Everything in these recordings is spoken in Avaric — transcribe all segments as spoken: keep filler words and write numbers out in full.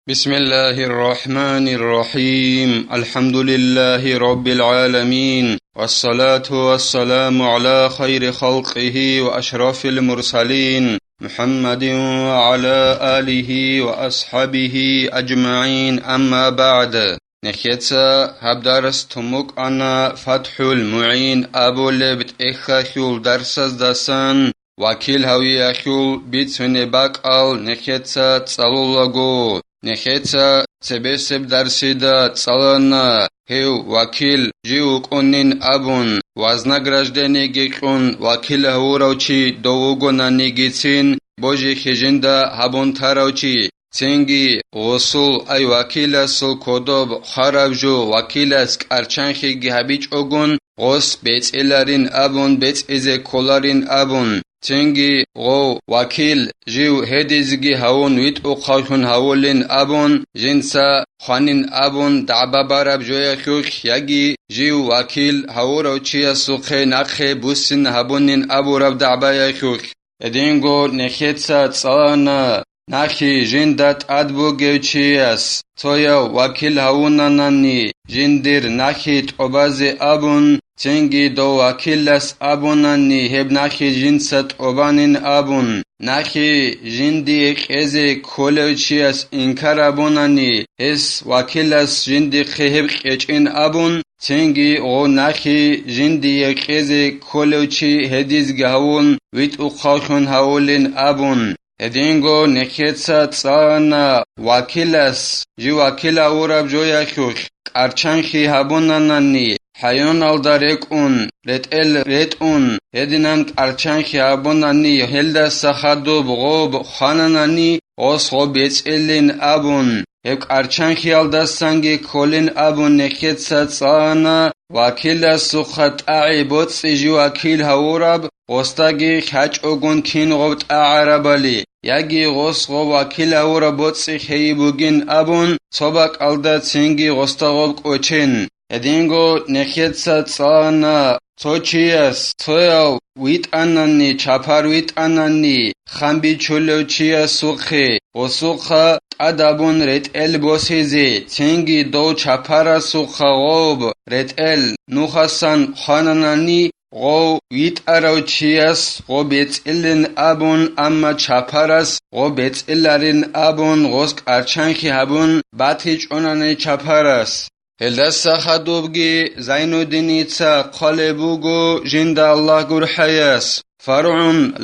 بسم الله الرحمن الرحيم. الحمد لله رب العالمين. والصلاة والسلام على خير خلقه وأشرف المرسلين محمد وعلى آله وأصحابه أجمعين. أما بعد. Нехеца гьаб дарс тун букӀана ФатхӀул МугӀин абулеб тӀехьалъул дарсаздасан, вакил гьавиялъул бицунеб бакӀал нехеца цӀалулаго. Нехеца цебесеб дарсида цӀалана гьев вакил жив вукӀунин абун, вознаграждениеги кьун вакил гьавурав чи дов вугонанигицин, божи хижинда гьабун тарав чи. Цинги гъосул, ай вакиласул кодоб хвараб жо вакилас кӀарчанхиги гьабичӀогун, гъос бецӀиларин абун, бецӀизе кколарин абун, цинги гъов вакил жив гьедизеги гьавун витӀухъавлъун гьавулин абун, жинца хванин абун дагӀба бараб жоялъулъ яги жив вакил гьавурав чиясухъе нахъе буссин гьабунин абураб дагӀбаялъулъ. Гьединго нехеца цӀалана нахи жинда тӀад бугев чияс цояв вакил гьавунанани, жиндир нахи тӀобазе абун, цинги дов вакилас абунани, гьеб нахи жинца тӀобанин абун, нахи жиндие кьезе кколев чияс инкар абунани, гьес вакилас жиндихъе гьеб кьечӀин абун, цинги гъо нахи жиндие кьезе кколев чи гьедизги гьавун витӀухъавлъун гьавулин абун. Гьединго нехеца цӀана вакилас, жив вакил гьавураб жоялъулъ кӀарчанхи гьабунанани, хӀайоналда рекӀун, ретӀел ретӀун, гьединан кӀарчанхи гьабунани, гьелдаса хадуб гъоб хвананани, гъос гъоб бецӀилин абун, гьеб кӀарчанхиялдасанги кколин абун нехеца цӀана вакиласухъа тӀагӀи боцӀи жив вакил гьавураб, гъосдаги хьачӀогун кин гъоб тӀагӀарабали, яги гъос гъов вакил гьавураб боцӀи хейи бугин абун, цо бакӀалда цинги гъосда гъоб кӀочен. Гьединго нехеца цӀана цо чияс, цояв витӀанани, чапар витӀанани, хам бичулев чиясухъе, гъосухъа тӀадабун ретӀел босизе, цинги дов чапарасухъа гъов ретӀел нухасан хвананани, гъов витӀарав чияс гъо бецӀилин абун, амма чапарас гъо бецӀиларин абун, гъос кӀарчанхи гьабун батичӀонани чапарас. Гьелдаса хадубги Зайнуддиница хъвалеб буго жинда Аллагь гурхӀаяс: فرع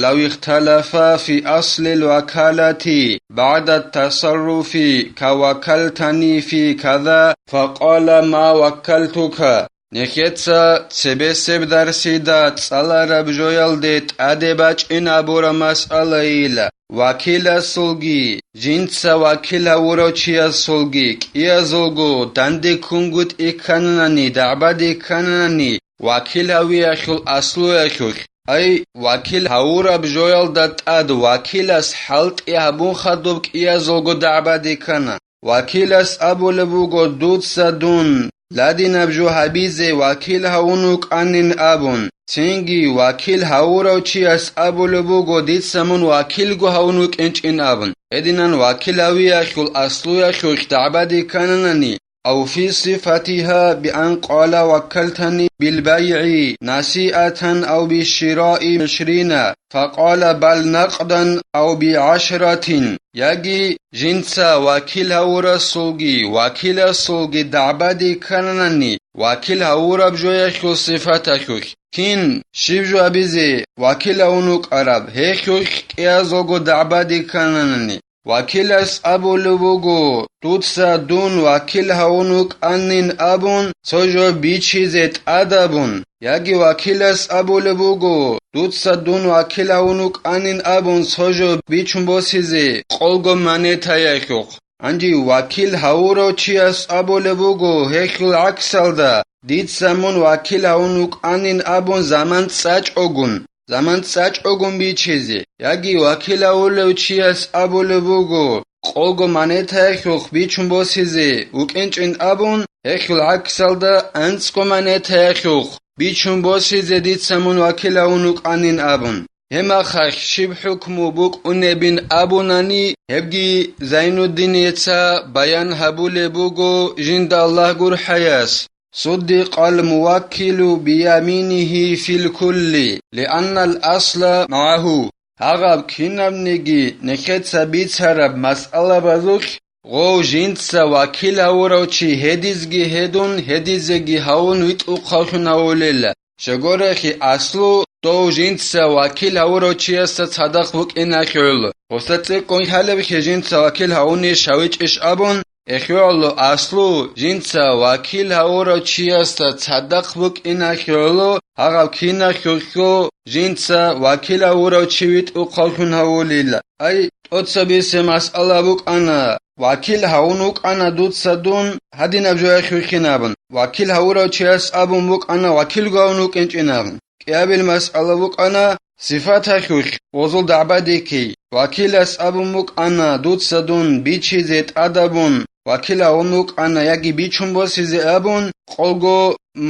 لو اختلفا في أصل الوكالة بعد التصرف كوكلتني في كذا فقال ما وكلتك. Нехеца цебесеб дарсида цӀалараб жоялде тӀаде бачӀин абураб масъалайила, вакиласулги, жинца вакил гьавурав чиясулги кӀиязулго данде ккунгутӀи ккананани, дагӀбаде ккананани, вакил гьавиялъул аслуялъулъ, ай, вакил гьавураб жоялда тӀад вакилас хӀалтӀи гьабун хадуб кӀиязулго дагӀбаде ккана. Вакилас абулеб буго: «Дуца дун ладинаб жо гьабизе вакил гьавун вукӀанин», – абун. Цинги вакил гьавурав чияс абулеб буго: «Дица мун вакилго гьавун вукӀинчӀин», – абун. Гьединан вакил гьавиялъул аслуялъулъ дагӀбаде ккананани, أو في صفتها بأن قال: «وكلتني بالبيع نسيئة أو بالشراء عشرين فقال: بل نقدا أو بعشرة». Яги жинца вакил гьавурасулги вакиласулги дагӀбаде ккананани, вакил гьавураб жоялъул сифаталъулъ, кин щиб жо абизе вакил гьавун вукӀараб, гьелъулъ кӀиязулго дагӀбаде ккананани, вакилас абулеб буго: «Дуца дун вакил гьавун вукӀанин», – абун, цо жо бичизе тӀадабун. Яги вакилас абулеб буго: «Дуца дун вакил гьавун вукӀанин», – абун, цо жо бичун босизе къолго монетаялъухъ. Гьанже вакил гьавурав чияс абулеб буго гьелъул гӀаксалда: «Дица мун вакил гьавун вукӀанин», – абун заман цӀачӀогун, заман цӀачӀогун бичизе. Яги вакил гьавулев чияс абулеб буго къолго монетаялъухъ бичун босизе вукӀинчӀин абун, гьелъул гӀаксалда анцӀго монетаялъухъ бичун босизе дица мун вакил гьавун вукӀанин абун. гьемахъалъ щиб хӀукму букӀунебин абунани, гьебги Зайнуддинеца баян гьабулеб буго жинда Аллагь гурхӀаяс. صدق الموكل بيمينه في الكل، لأن الأصل معه. Гьагъаб кинабниги нехеца бицараб масъалабазулъ гъов жинца вакил гьавурав чи гьедизги гьедун, гьедизеги гьавун витӀухъавлъун гьавулела. Щегорехи аслу дов жинца вакил гьавурав чиясда цадахъ букӀиналъул. Гъосда цӀикӀкӀун лъалебхъе жинца вакил гьавунищ гьавичӀищ абун, эхиялъул аслу жинца вакил гьавурав чиясда цадахъ букӀиналъул, гьагъаб киналъулъго жинца вакил гьавурав чи витӀухъавлъун гьавулила. Ай, тӀоцабисе масъала букӀана, вакил гьавун вукӀана дуца дун гьадинаб жоялъулъин абун, вакил гьавурав чияс абун букӀана вакил гьавун вукӀинчӀин абун. КӀиабил масъала букӀана сифаталъулъ гъозул дагӀбадихьи, вакилас абун букӀана дуца дун бичизе тӀадабун, вакил гьавун вукӀана яги бичун босизе абун, къолго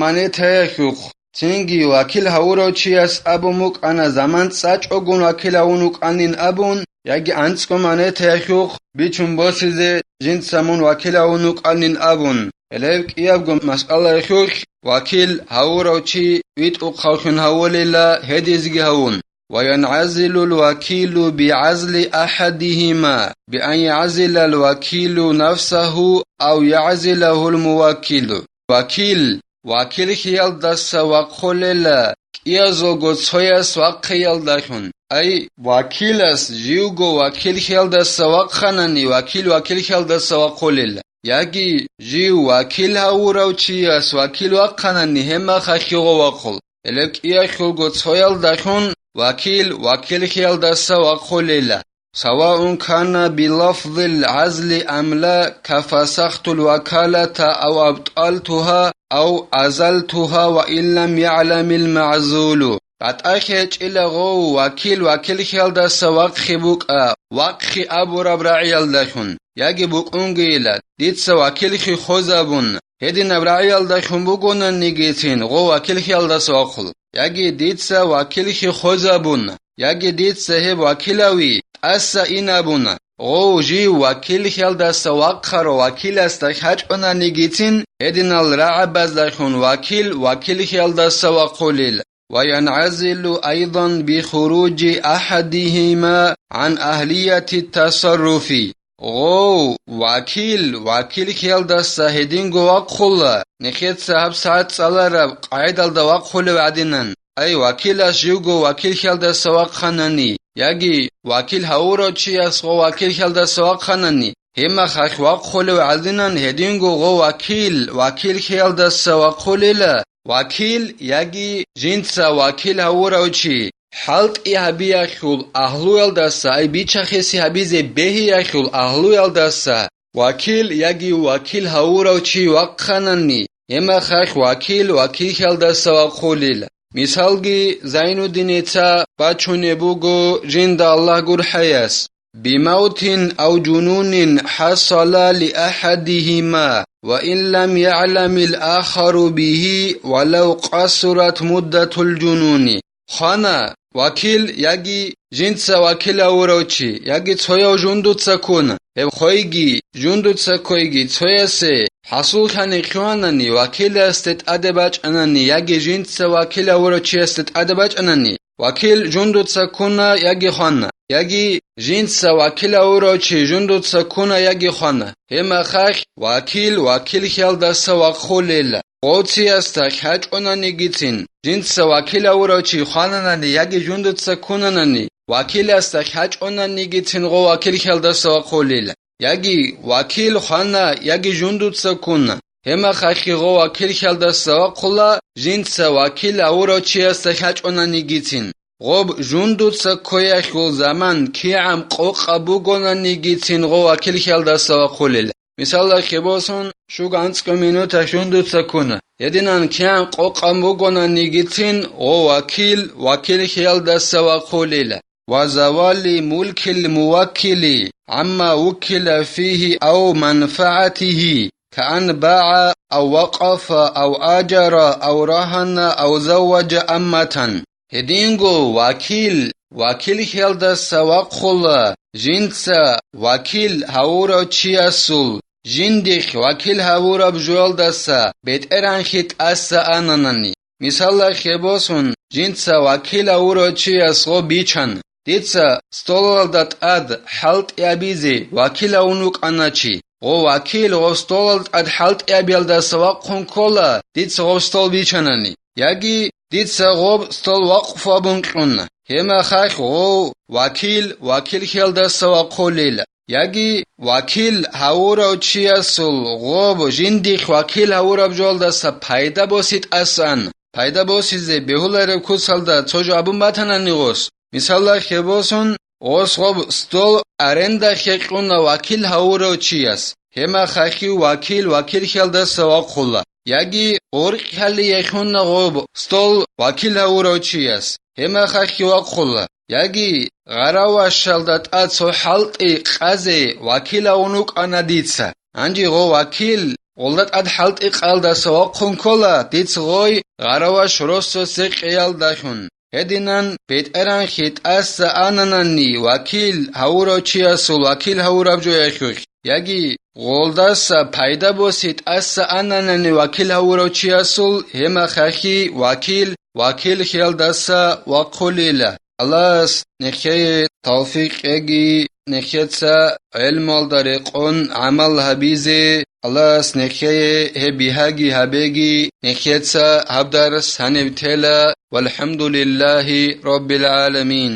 манетаялъухъ. Цинги вакил гьавурав чияс абун букӀана заман цӀачӀогун вакил гьавун вукӀанин абун, яги анцӀго манетаялъухъ бичун босизе жинца мун вакил гьавун вукӀанин абун. Гьеле гьеб кӀиябго масъалаялъулъ вакил гьавурав чи витӀухъавлъун гьавулила гьедизги гьавун. وينعزل الوكيل بعزل أحدهما، بأن يعزل الوكيل نفسه أو يعزله الموكل. Вакил вакиллъиялдаса вахъулела кӀиязулго цояс вахъиялдалъун. Ай, вакилас живго вакиллъиялдаса вахъанани, вакил вакиллъиялдаса вахъулела. Яги жив вакил гьавурав чияс вакил вахъанани, гьебмахалъ гъов вахъул. Гьелеб кӀиялъулго цоялдалъун вакил вакиллъиялдаса вахъулела. سواء كان بلفظ العزل أم لا، كفسخت الوكالة أو أبطلتها أو أزلتها وإن لم يعلم المعزول. БатӀалъи гьечӀила гъов вакил вакиллъиялдаса вахъи букӀа, вахъи абураб рагӀиялдалъун, яги букӀунгейила, дица вакиллъи хвезабун, гьединаб рагӀиялдалъун бугонанигицин гъов вакиллъиялдаса вахъул, яги дица вакиллъи хвезабун, яги дица гьеб вакилави тӀаса инабуна, гъов жив вакиллъиялдаса вахъарав вакиласда хьачӀонанигицин гьединал рагӀабаздалъун вакил вакиллъиялдаса вахъулел. وينعزل أيضا بخروج أحدهما عن أهلية التصرف. Гъов вакил вакиллъиялдаса гьединго вахъула, нехеца гьаб сагӀат цӀалараб къагӀидалда вахъулев гӀадинан. Ай, вакилас живго вакиллъиялдаса вахъанани, яги вакил гьавурав чияс гъов вакиллъиялдаса вахъанани, гьебмахалъ вахъулев гӀадинан гьединго гъов вакил вакиллъиялдаса вахъулела. Вакил яги жинца вакил гьавурав чи, хӀалтӀи гьабиялъул агьлуялдаса, ай, бичахъеси гьабизе бегьиялъул агьлуялдаса, вакил яги вакил гьавурав чи вахъанани, гьебмахалъ вакил вакиллъиялдаса вахъулел. Мисалги Зайнуддинеца бачунеб буго жинда Аллагь гурхӀаяс. بموت أو جنون حصل لأحدهما وإن لم يعلم الآخر به ولو قصرت مدة الجنون. Хвана вакил яги жинца вакил гьавурав чи, яги цояв жундуца ккуна, гьеб хвейги, жундуца кквейги цоясе хӀасуллъани лъугьанани, вакиласде тӀаде бачӀанани яги жинца вакил гьавурав чиясде тӀаде бачӀанани, вакил жундуца ккуна яги хвана, яги жинца вакил гьавурав чи жундуца ккуна яги хвана, гьебмахалъ вакил вакиллъиялдаса вахъулел. Гъовциясда хьачӀонанигицин, жинца вакил гьавурав чи хвананани яги жундуца ккунанани, вакиласда хьачӀонанигицин гъов вакиллъиялдаса вахъулел. Яги вакил хвана, яги жундуца ккуна, гьебмахалъги гъов вакиллъиялдаса вахъула, жинца вакил гьавурав чиясда хьачӀонанигицин. Гъоб жундуца кквеялъул заман кигӀан къокъаб бугонанигицин гъов вакиллъиялдаса вахъулел. Мисалда, хебосун, щуго анцӀго минута жундуца ккуна, гьединан кигӀан къокъаб бугонанигицин гъов вакил вакиллъиялдаса вахъулел. وزوال ملك الموكل عما وكل فيه أو منفعته، كأن باع أو وقف أو آجر أو رهن أو زوج أمة. Гьединго вакил вакилхиялдаса вахъула, жинца вакил гьавурав чиясул жиндихъ вакил гьавураб жоялдаса бетӀергьанлъи тӀаса ананани. Мисалалъе босун, жинца вакил гьавурав чияс гъо бичан: «Дица столалда тӀад хӀалтӀи абизе вакил гьавун вукӀана чи». Гъо вакил гъо столал тӀад хӀалтӀи абиялдаса вахъун ккола, дица гъо стол бичанани. Яги дица гъо стол вакъфу абун кьуна. Гьебмехалъ гъо вакил вакилхиялдаса вахъулила. Яги вакил гьавурав чиясул гъо жиндихъ вакил гьавураб жоялдаса пайда боси тӀасан. Пайда босизе бегьулареб куцалда цо жо абун батанани гъос. Мисалалъе босун, гъос гъо стол арендалъе кьуна вакил гьавурав чияс, гьебмехалъ вакил вакилхиялдаса вахъула. Яги гъоркьалъе кьуна гъо стол вакил гьавурав чияс, гьебмехалъ вахъула. Яги гъаравашалда тӀад цо хӀалтӀи къазе вакил гьавун вукӀана дица. Гьанже гъо вакил гъолда тӀад хӀалтӀи къалдаса вахъун ккола, дица гъой гъараваш росасе къеялдалъун. Гьединан бетӀергьанлъи тӀаса ананани вакил гьавурав чиясул вакил гьавураб жоялъулъ, яги гъолдаса пайда боси тӀаса ананани вакил гьавурав чиясул, гьебмехалъ вакил вакилхиялдаса вахъулила. Аллагьас нехее тавфикъ кьеги, нехеца гӀелмуялда рекъон гӀамал гьабизе, Аллагьас нехее гьеб бигьаги гьабеги, нехеца гьаб дарс гьаниб тела. ВалхӀамдулиллагьи раббил гӀаламин.